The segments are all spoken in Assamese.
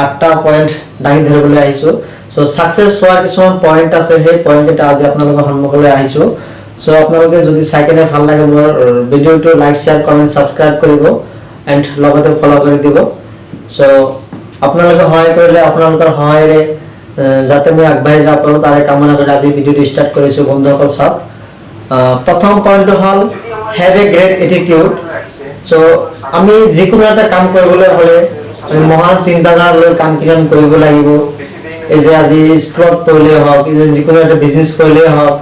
আঠটা পইণ্ট দাঙি ধৰিবলৈ আহিছোঁ। চ' ছাকচেছ হোৱাৰ কিছুমান পইণ্ট আছে, সেই পইণ্ট কেইটা আজি আপোনালোকৰ সন্মুখলৈ আহিছোঁ। চ' আপোনালোকে যদি চাই কেনে ভাল লাগে, মোৰ ভিডিঅ'টো লাইক, শ্বেয়াৰ, কমেণ্ট, ছাবস্ক্ৰাইব কৰিব এণ্ড লগতে ফ'ল' কৰি দিব। চ' আপোনালোকে সহায় কৰিলে, আপোনালোকৰ সহায়েৰে যাতে মই আগবাঢ়ি যাব পাৰোঁ, তাৰে কামনা কৰি আজি ভিডিঅ'টো ষ্টাৰ্ট কৰিছোঁ। বন্ধুসকল, চাওক, প্ৰথম পইণ্টটো হ'ল have a great attitude. চ' আমি যিকোনো এটা কাম কৰিবলৈ হ'লে আমি মহান চিন্তাধাৰা লৈ কামখিনি আমি কৰিব লাগিব। এই যে আজি স্কুলত পঢ়িলেই হওক, এই যে যিকোনো এটা বিজনেছ কৰিলেই হওক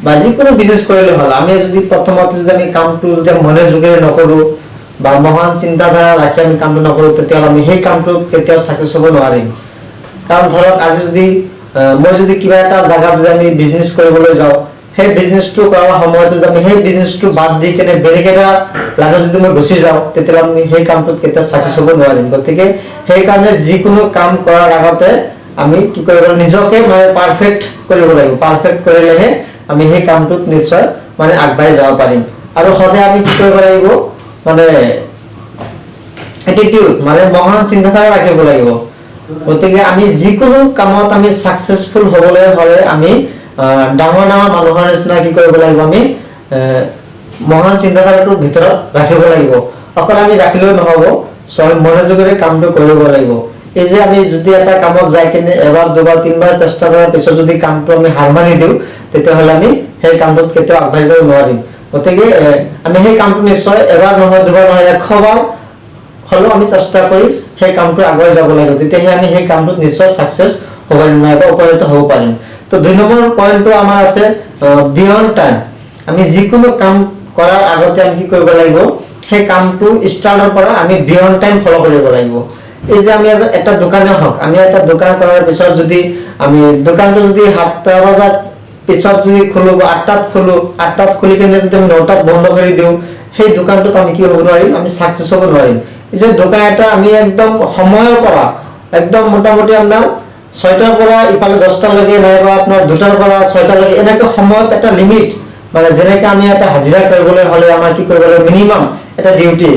বা যিকোনো বিজনেছ কৰিলেই হ'ল, আমি যদি প্ৰথমতে যদি আমি কামটো যদি মনোযোগেৰে নকৰোঁ বা মহান চিন্তাধাৰা ৰাখি আমি কামটো নকৰোঁ, তেতিয়াহ'লে আমি সেই কামটোত কেতিয়াও ছাকচেছ হ'ব নোৱাৰিম। কাৰণ ধৰক আজি যদি মই যদি কিবা এটা জাগাত যদি আমি বিজনেছ কৰিবলৈ যাওঁ, সেই বিজনেছটো কৰাৰ সময়ত যদি আমি সেই বিজনেছটো বাদ দি কেনে বেলেগ এটা লাইনত যদি মই গুচি যাওঁ, তেতিয়াহ'লে আমি সেই কামটোত কেতিয়াও ছাকচেছ হ'ব নোৱাৰিম। গতিকে সেইকাৰণে যিকোনো কাম কৰাৰ আগতে আমি কি কৰিব লাগিব? নিজকে মানে পাৰফেক্ট কৰিব লাগিব। পাৰফেক্ট কৰিলেহে আমি সেই কামটোত নিশ্চয় মানে আগবাঢ়ি যাব পাৰিম। আৰু সদায় আমি কি কৰিব লাগিব? মানে এটিটিউড, মানে মহান চিন্তাধাৰা ৰাখিব লাগিব। গতিকে আমি যিকোনো কামত আমি ছাকচেছফুল হ'বলৈ হ'লে আমি ডাঙৰ ডাঙৰ মানুহৰ নিচিনা কি কৰিব লাগিব? আমি মহান চিন্তাধাৰাটোৰ ভিতৰত ৰাখিব লাগিব। অকল আমি ৰাখিলেও নহ'ব, চ' আমি মনোযোগেৰে কামটো কৰিব লাগিব। এই যে আমি যদি এটা কামত যাই কিনে এবাৰ, দুবাৰ, তিনিবাৰ চেষ্টা কৰাৰ পিছত যদি কামটো আমি হাৰ মানি দিওঁ, তেতিয়াহ'লে আমি সেই কামটোত কেতিয়াও আগবাঢ়ি যাব নোৱাৰিম। গতিকে আমি সেই কামটো নিশ্চয় এবাৰ নহয়, দুবাৰ নহয়, 100 বাৰ হ'লেও আমি চেষ্টা কৰি সেই কামটো আগুৱাই যাব লাগিব। তেতিয়াহে আমি সেই কামটোত নিশ্চয় ছাকচেছ হ'ব নাইবা উপনীত হ'ব পাৰিম। তো দুই নম্বৰ পইণ্টটো আমাৰ আছে বিয়ণ্ড টাইম। আমি যিকোনো কাম কৰাৰ আগতে আমি কি কৰিব লাগিব? সেই কামটো ষ্টাৰ্টৰ পৰা আমি বিয়ণ্ড টাইম ফ'ল' কৰিব লাগিব। এই যে আমি এটা দোকানে হওক, আমি এটা দোকান কৰাৰ পিছত যদি আমি দোকানটো যদি 7টা বজাত পিছত যদি খোলো বা 8টাত খোলো, 8টাত খুলি কিনে যদি আমি 9টাত বন্ধ কৰি দিওঁ, সেই দোকানটোত আমি কি হ'ব নোৱাৰিম? আমি ছাকচেছ হ'ব নোৱাৰিম। এই যে দোকান এটা আমি একদম সময়ৰ পৰা একদম মোটামুটি আপোনাৰ 6টাৰ পৰা ইফালে 10টালৈকে নাইবা আপোনাৰ 2টাৰ পৰা 6টালৈকে, এনেকে সময়ত এটা লিমিট, মানে যেনেকে আমি এটা হাজিৰা কৰিবলৈ হ'লে আমাৰ কি কৰিব লাগিব? মিনিমাম এটা ডিউটি,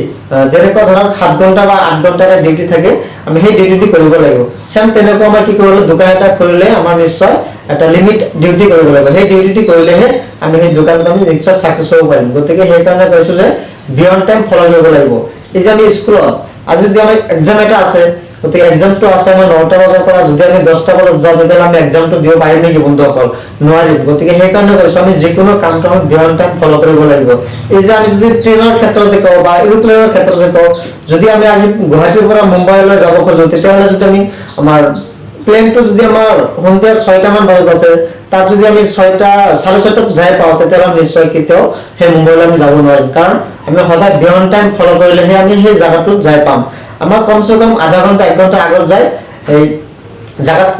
যেনেকুৱা ধৰক 7 ঘণ্টা বা 8 ঘণ্টা এটা ডিউটি থাকে, আমি সেই ডিউটিটো কৰিব লাগিব। চেম তেনেকুৱা আমাৰ কি কৰিব লাগিব? দোকান এটা খুলিলে আমাৰ নিশ্চয় এটা লিমিট ডিউটি কৰিব লাগিব। সেই ডিউটিটো কৰিলেহে আমি সেই দোকানটো আমি নিশ্চয় ছাকচেছ হ'ব পাৰিম। গতিকে সেইকাৰণে কৈছো যে বিয়ণ্ড টাইম ফ'ল' কৰিব লাগিব। এই যে আমি স্কুলত আজি যদি আমাৰ এক্সাম এটা আছে, গতিকে এক্সামটো আছে আমাৰ 9টা বজাৰ পৰা, যদি আমি 10টা বজাত যাওঁ, তেতিয়াহ'লে আমি এক্সামটো দিব পাৰিম নেকি বন্ধুসকল? নোৱাৰিম। গতিকে সেইকাৰণে কৈছো, আমি যিকোনো কামটো আমি বিয়ণ্ড টাইম ফ'ল' কৰিব লাগিব। এই যে আমি যদি ট্ৰেইনৰ ক্ষেত্ৰতে কওঁ বা এৰোপ্লেনৰ ক্ষেত্ৰতে কওঁ, যদি আমি আজি গুৱাহাটীৰ পৰা মুম্বাইলৈ যাব খোজো, তেতিয়াহ'লে যদি আমি আমাৰ প্লেনটো যদি আমাৰ সন্ধিয়া 6টামান বজাত আছে, তাত যদি আমি 6টা, 6:30ত যাই পাওঁ, তেতিয়াহ'লে আমি নিশ্চয় কেতিয়াও সেই মুম্বাইলৈ আমি যাব নোৱাৰিম। কাৰণ আমি সদায় বিয়ণ্ড টাইম ফ'ল' কৰিলেহে আমি সেই জাগাটোত যাই পাম। আমাৰ কমচে কম আধা ঘণ্টা, এক ঘণ্টা আগত যাই সেই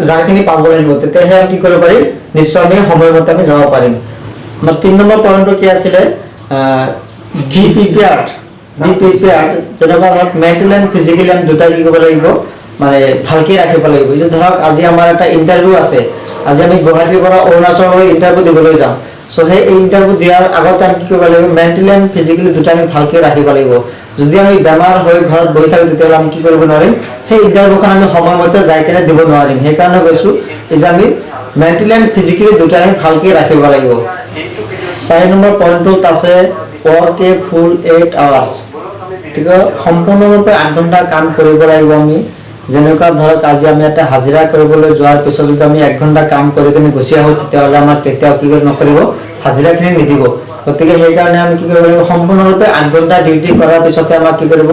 জাগাখিনি পাব লাগিব। তেতিয়াহে আমি কি কৰিব পাৰিম? নিশ্চয় আমি সময়মতে আমি যাব পাৰিম। আমাৰ তিনি নম্বৰ পইণ্টটো কি আছিলে? Be prepared. Be prepared, যেনেকুৱা ধৰক মেণ্টেল এণ্ড ফিজিকেলি আমি দুটাই কি কৰিব লাগিব? মানে ভালকে ৰাখিব লাগিব। যে ধৰক আজি আমাৰ এটা ইণ্টাৰভিউ আছে, আজি আমি গুৱাহাটীৰ পৰা অৰুণাচললৈ ইণ্টাৰভিউ দিবলৈ যাম। চ' সেই ইণ্টাৰভিউ দিয়াৰ আগতে আমি কি কৰিব লাগিব? মেণ্টেলি এণ্ড ফিজিকেলি দুটা আমি ভালকে ৰাখিব লাগিব। যদি আমি বেমাৰ হৈ ঘৰত বহি থাকোঁ, তেতিয়াহ'লে আমি কি কৰিব নোৱাৰিম? সেই ইণ্টাৰভিউখন আমি সময়মতে যাই কেনে দিব নোৱাৰিম। সেইকাৰণে কৈছো, এই যে আমি মেণ্টেলি এণ্ড ফিজিকেলি দুটা আমি ভালকে ৰাখিব লাগিব। চাৰি নম্বৰ পইণ্টটোত আছে work a full 8 hours। গতিকে সম্পূৰ্ণৰূপে 8 ঘণ্টা কাম কৰিব লাগিব আমি। যেনেকুৱা ধৰক আজি আমি এটা হাজিৰা কৰিবলৈ যোৱাৰ পিছত যদি আমি এক ঘণ্টা কাম কৰি কিনে গুচি আহোঁ, তেতিয়াহ'লে আমাক কেতিয়াও কি নকৰিব? হাজিৰাখিনি নিদিব। গতিকে সেইকাৰণে আমি কি কৰিব লাগিব? সম্পূৰ্ণৰূপে 8 ঘণ্টা ডিউটি কৰাৰ পিছতে আমাক কি কৰিব?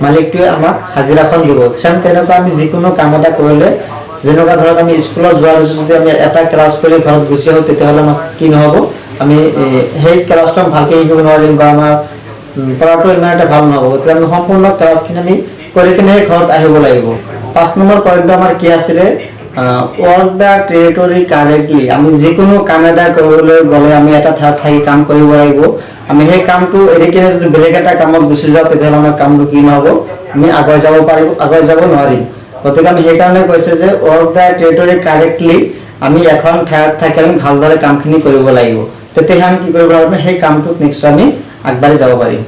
মালিকটোৱে আমাক হাজিৰাখন দিব। চেম তেনেকুৱা আমি যিকোনো কাম এটা কৰিলে, যেনেকুৱা ধৰক আমি স্কুলত যোৱাৰ পিছত যদি আমি এটা ক্লাছ কৰি ঘৰত গুচি আহোঁ, তেতিয়াহ'লে আমাক কি নহ'ব? আমি সেই ক্লাছটো আমি ভালকে শিকিব নোৱাৰিম বা আমাৰ পঢ়াটো ইমান এটা ভাল নহ'ব। গতিকে আমি সম্পূৰ্ণ ক্লাছখিনি আমি কৰি কিনে ঘৰত আহিব লাগিব। পাঁচ নম্বৰ পইণ্টটো আমাৰ কি আছিলে? Work the territory correctly। আমি যিকোনো কাম এটা কৰিবলৈ গ'লে আমি এটা ঠাইত থাকি কাম কৰিব লাগিব। আমি সেই কামটো এৰি কিনে যদি বেলেগ এটা কামত গুচি যাওঁ, তেতিয়াহ'লে আমাৰ কামটো কি নহ'ব? আমি আগুৱাই যাব পাৰিব, আগুৱাই যাব নোৱাৰিম। গতিকে আমি সেইকাৰণে কৈছে যে work the territory correctly। আমি এখন ঠাইত থাকি আমি ভালদৰে কামখিনি কৰিব লাগিব। তেতিয়াহে আমি কি কৰিব পাৰিম? সেই কামটোত নিশ্চয় আমি আগবাঢ়ি যাব পাৰিম।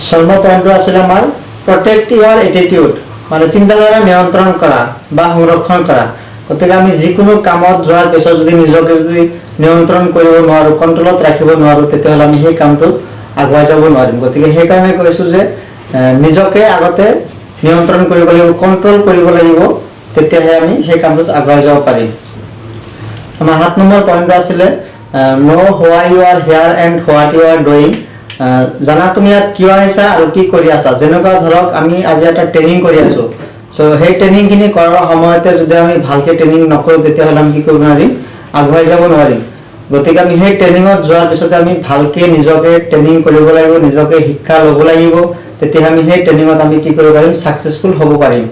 ছয় নম্বৰ পইণ্টটো আছিলে আমাৰ protect your attitude। মানে চিন্তাধাৰা নিয়ন্ত্ৰণ কৰা বা সংৰক্ষণ কৰা। গতিকে আমি যিকোনো কামত যোৱাৰ পিছত যদি নিজকে যদি নিয়ন্ত্ৰণ কৰিব নোৱাৰোঁ, কণ্ট্ৰলত ৰাখিব নোৱাৰোঁ, তেতিয়াহ'লে আমি সেই কামটোত আগুৱাই যাব নোৱাৰিম। গতিকে সেইকাৰণে কৈছোঁ যে নিজকে আগতে নিয়ন্ত্ৰণ কৰিব লাগিব, কণ্ট্ৰল কৰিব লাগিব, তেতিয়াহে আমি সেই কামটোত আগুৱাই যাব পাৰিম। আমাৰ 7 নম্বৰ পইণ্টটো আছিলে "Know why you are here and what you are doing." জানা তুমি ইয়াত কিয় আহিছা আৰু কি কৰি আছা। যেনেকুৱা ধৰক আমি আজি এটা ট্ৰেইনিং কৰি আছো। চ' সেই ট্ৰেইনিংখিনি কৰাৰ সময়তে যদি আমি ভালকে ট্ৰেইনিং নকৰোঁ, তেতিয়াহ'লে আমি কি কৰিব নোৱাৰিম? আগুৱাই যাব নোৱাৰিম। গতিকে আমি সেই ট্ৰেইনিঙত যোৱাৰ পিছতে আমি ভালকে নিজকে ট্ৰেইনিং কৰিব লাগিব, নিজকে শিক্ষা ল'ব লাগিব। তেতিয়া আমি সেই ট্ৰেইনিঙত আমি কি কৰিব পাৰিম? ছাকচেছফুল হ'ব পাৰিম।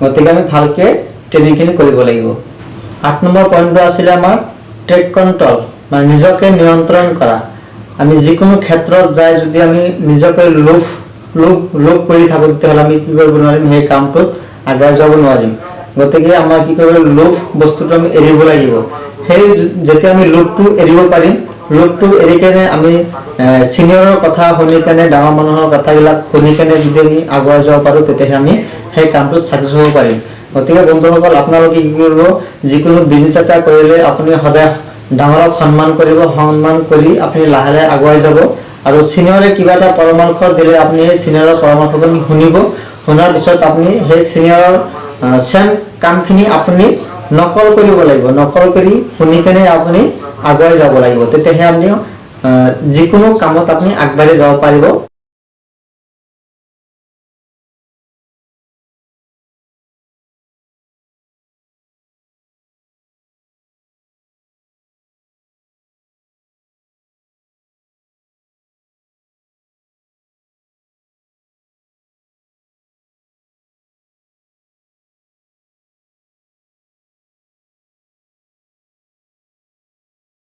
গতিকে আমি ভালকে ট্ৰেইনিংখিনি কৰিব লাগিব। 8 নম্বৰ পইণ্টটো আছিলে আমাৰ টেক কণ্ট্ৰল, মানে নিজকে নিয়ন্ত্ৰণ কৰা। আমি যিকোনো ক্ষেত্ৰত যাই যদি আমি নিজকে লোভ লোভ লোভ কৰি থাকোঁ, তেতিয়াহ'লে আমি কি কৰিব নোৱাৰিম? সেই কামটোত আগুৱাই যাব নোৱাৰিম। গতিকে আমাৰ কি কৰিব লাগিব? লোভ বস্তুটো আমি এৰিব লাগিব। সেই যেতিয়া আমি লোভটো এৰিব পাৰিম, লোভটো এৰি কেনে আমি চিনিয়ৰৰ কথা শুনি কেনে, ডাঙৰ মানুহৰ কথাবিলাক শুনি কেনে যদি আমি আগুৱাই যাব পাৰোঁ, তেতিয়াহে আমি সেই কামটোত ছাকচেছ হ'ব পাৰিম। গতিকে বন্ধুসকল, আপোনালোকে কি কৰিব? যিকোনো বিজনেছ এটা কৰিলে আপুনি সদায় ডাঙৰক সন্মান কৰিব। সন্মান কৰি আপুনি লাহে লাহে আগুৱাই যাব আৰু চিনিয়ৰে কিবা এটা পৰামৰ্শ দিলে আপুনি সেই চিনিয়ৰৰ পৰামৰ্শখিনি শুনিব। শুনাৰ পিছত আপুনি সেই চিনিয়ৰৰ চেম কামখিনি আপুনি নকল কৰিব লাগিব। নকল কৰি শুনি কেনে আপুনি আগুৱাই যাব লাগিব। তেতিয়াহে আপুনি যিকোনো কামত আপুনি আগবাঢ়ি যাব পাৰিব।